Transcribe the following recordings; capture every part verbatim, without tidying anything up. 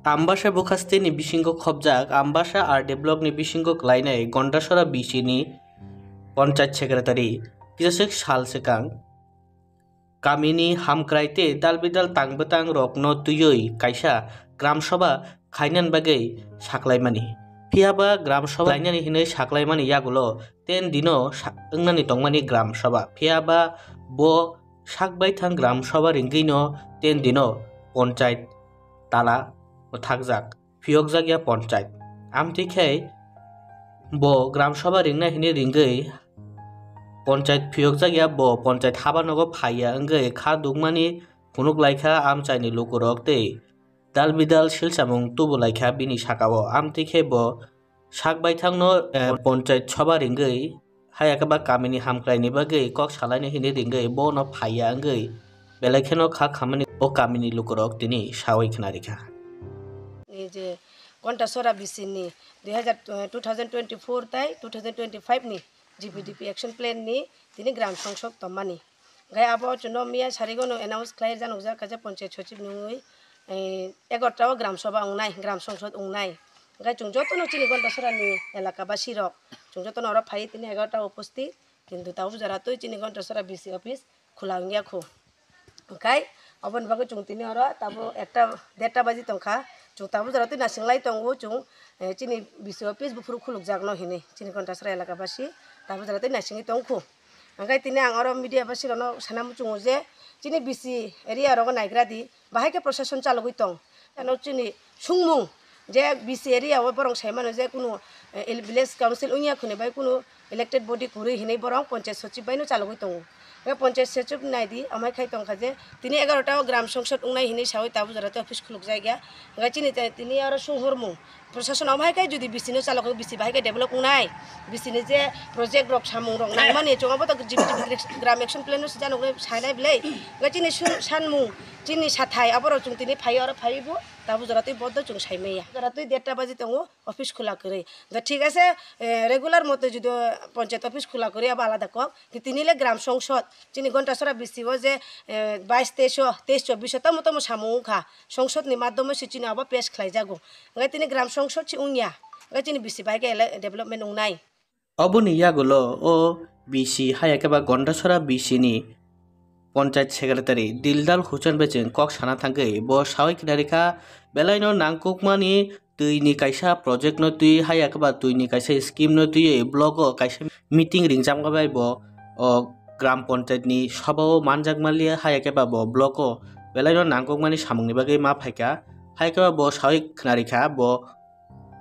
Ambasa bukhasteni bisingo khobjak Ambasa R D blockni bisingo klainai Gondasora B C ni Panchayat Secretary kisaswk sal swkang kamini hamkrai tei dalbidal tangbwtang rokno twiwi kaisa Gram Sabha khainani bagwi saklaimani. Phiyaba Gram Sabha khlainani hinwi saklaimani yagulo ten dino sa-, wngnani tongmani Gram Sabha. Phiyaba bo sak baithang Gram Sabha ringwino ten dino Panchayat tala mwthakjak, phiyokjakya Panchayat. Amtwi khe bo Gram Sabha ringna hinwi ringwi Panchayat phiyokjakya, bo Panchayat haba nogo phaiya wngwi kha dukmani phunuk laikha amchaini lukurok tei dalbidal silchamung tubu laikha bini sakao. Amtwi khe bo sak baithangno, eh, Panchayat Sabha ringwi, haya khe ba kamini hamkraini bagwi kok salaini hinwi ringwi bono phaiya wngwi belai kheno kha khamani o kamini lukurok tini sawi khna rikha. Ni je Gondasora B C ni dui hazar, eh, two thousand twenty-four tai two thousand twenty-five ni G P D P action plan ni tini Gram Songsad tommani. Hingke abo chwngno miya sarigono announce khlai janokjak kaisa Panchayat Sochib nungwi, eh, egarota o Gram Sabha wngnai, Gram Songsad wngnai. Hingke chwng jotono chini Gondasora ni elaka basi rok, chwng jotono oro phai tini egarota o upasthit, kintu tabuk jora twi chini Gondasora B C office khula wngya kho. Hingke aboni bagwi chwng tini oro tabuk ekta derta baji tongkha, chwng tabuk jora twi nasinglai tongo chwng, eh, chini B C office buphuru khulukjakno hinwi chini Gondasora elaka basi tabuk jora twi nasingwi tongkho. Hingke tini ang oro media basirokno sana muchungo je chini B C area rogo naigra di, bahai khe procession chalogwi tong. Ano chini sungmung je B C area o borok sai mano je kunu, eh, village council wngya khune bai kunu elected body kwrwi hinwi borok Panchayat Sochib bai no chalogwi tongo. Hingke Panchayat Sochib nai di, amai khai tongkha je tini egarota o Gram Songsad wngnai hinwi sawi tabuk jora tei office khulukjak ya. Hingke chini te-, tini oro sunghormung. Prosason omo hai khe jodi B C no chalok khe B C bahai khe develop wngnai, B C ni je project rok samung rok nangmani chwng abo to G P G P Gram Action Plan no sija nuknai sainai belai. Hwnkhe chini su-, sanmung, chini sathai aborok chwng tini phaiwi oro phaiwi bo tabuk jora twi bodo chwng saimaya. Jora twi derta baji tongo office khula kwrwi. Da thik ase, eh, regular mote jodi panchayat office khula kwrwi abo alada kok. Tini le Gram Songsad, chini Gontasora B C o je, eh, bais teis o, teis chobbish o tamo tamo samung wngkha. Songsad ni madhyamo se chini abo pass khlaijago. Hwnkhe tini Gram Songsad se wngya. Hwnkhe chini B C bai khe ele development wngnai. Oboni yagulo o B C haya khe ba Gondasora B C ni Panchayat Secretary Dildal Hussain bai chwng kok sana thangwi bo sawi khna rikha, belaino nangkukmani twi ni kaisa project no twi haya khe ba twi ni kaisa scheme no twiwi block o kaisa meeting ringjak bai bo o Gram Panchayat ni sabha o manjak manliya haya khe ba bo block o belaino nangkukmani samung ni bagwi ma phaikha, haya khe ba bo sawi khna rikha bo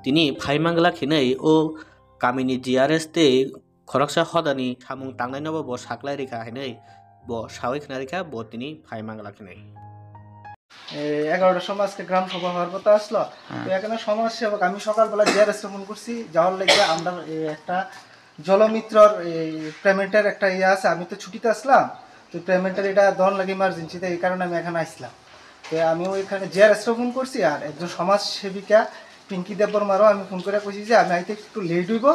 tini phai mangla khinwi o kamini G R S tei khoroksa hodani samung tangnaino bo bo saklai rikha hinwi bo sawi khna rikha bo tini phai mangla khinwi. এগারোটার সময় আজকে গ্রাম সভা হওয়ার কথা আসলো। তো এখানে সমাজ সেবক, আমি সকালবেলা জিআরএস কে ফোন করছি, যাওয়ার লেগে আমরা এই একটা জলমিত্রর এই পেমেন্টের একটা ইয়ে আছে, আমি তো ছুটিতে আসলাম, তো পেমেন্টের এটা দেওয়ার লাগে ইমার্জেন্সিতে, এই কারণে আমি এখানে আসলাম। তো আমি ওইখানে জিআরএস কে ফোন করছি, আর একজন সমাজ সেবিকা পিঙ্কি দেববর্মারও আমি ফোন করে কইছি যে আমি আইতে একটু লেট হইব,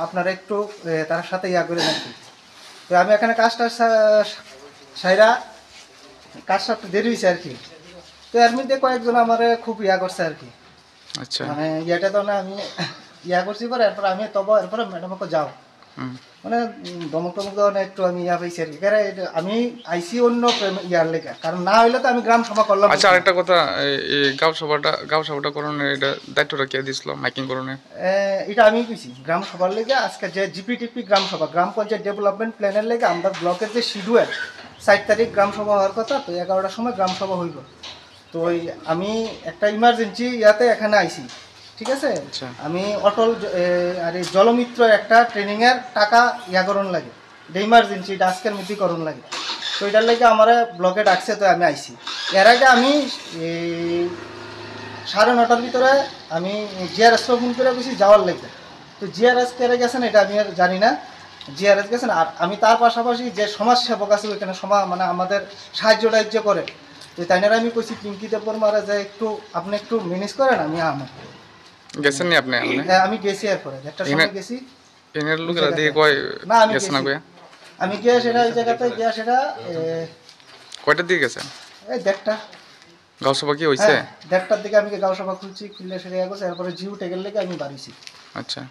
আপনারা একটু এ, তার সাথে ইয়া করে দেন। তো আমি এখানে কাজটা সা-, সাইরা কাজটা একটু দেরি হয়েছে আর কি। তো এর মধ্যে কয়েকজন আমার খুব ইয়া করছে আর কি। আচ্ছা। মানে ইয়েটা তো না আমি ইয়া করছি পরে, এরপর আমি তবু এরপরে ম্যাডামকে যাও। হুম। মানে উম, ধমক টমক দেওয়া একটু আমি ইয়া পাইছি আর কি। কারণ এটা আমি আইসি অন্য প্রেম-, ইয়ার লেগে, কারণ না হইলে তো আমি গ্রাম সভা করলাম আচ্ছা, না। আরেকটা কথা, এই, এই গাঁও সভাটা, গাঁও সভাটা করণের এটা দায়িত্বটা কে দিছিল, মাইকিং করণের? এ, এটা আমি কইছি, গ্রাম সভার লেগে আজকে যে জিপিডিপি গ্রাম সভা, গ্রাম পঞ্চায়েত ডেভেলপমেন্ট প্ল্যানের লেগে আমরা ব্লকের যে শিডিউল, সাত তারিখ গ্রাম সভা হওয়ার কথা, তো এগারোটার সময় গ্রাম সভা হইব। তো ওই আমি একটা ইমার্জেন্সি ইয়াতে এখানে আইছি, ঠিক আছে? আচ্ছা। আমি অটল জ-, এ, আরে জলমিত্র একটা ট্রেনিং এর টাকা ইয়া করণ লাগে, এটা ইমার্জেন্সি, এটা আজকের মধ্যে করণ লাগে। তো এটার লাগে আমার ব্লকে ডাকছে, তো আমি আইছি। এর আগে আমি এই সাড়ে নটার ভিতরে আমি জিআরএস কে ফোন করে গেছি যাওয়ার লাগে। তো জিআরএস কেরে গেছেন এটা আমি আর জানি না, জিআরএস গেছেন। আর আমি তার পাশাপাশি যে সমাজ সেবক আছে ওইখানে সমা-, মানে আমাদের সাহায্য টাহায্য করে, তো তাইনারা আমি কইছি পিঙ্কি দেববর্মারা যে একটু, আপনি একটু ম্যানেজ করেন, আমি আমার গেছেন নি আপনি? আপনি? হ্যাঁ, আমি গেছি এরপরে একটা এনে-, সময় গেছি। এনের লোকেরা দিয়ে কয় না, আমি গেছে না গেছি। কয়া? আমি গিয়া সেটা ওই জায়গাতে গিয়া সেটা, এ, কয়টার দিকে গেছেন? এই দেড়টা। গাঁও সভা কি হইছে? হ্যাঁ, দেড়টার দিকে আমি গাঁও সভা খুলছি, খুললে সেরে গেছে, এরপরে জিও ট্যাগের লেগে আমি বাড়িছি। আচ্ছা।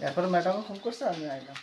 এরপরে ম্যাডামও ফোন করছে, আমি আইলাম।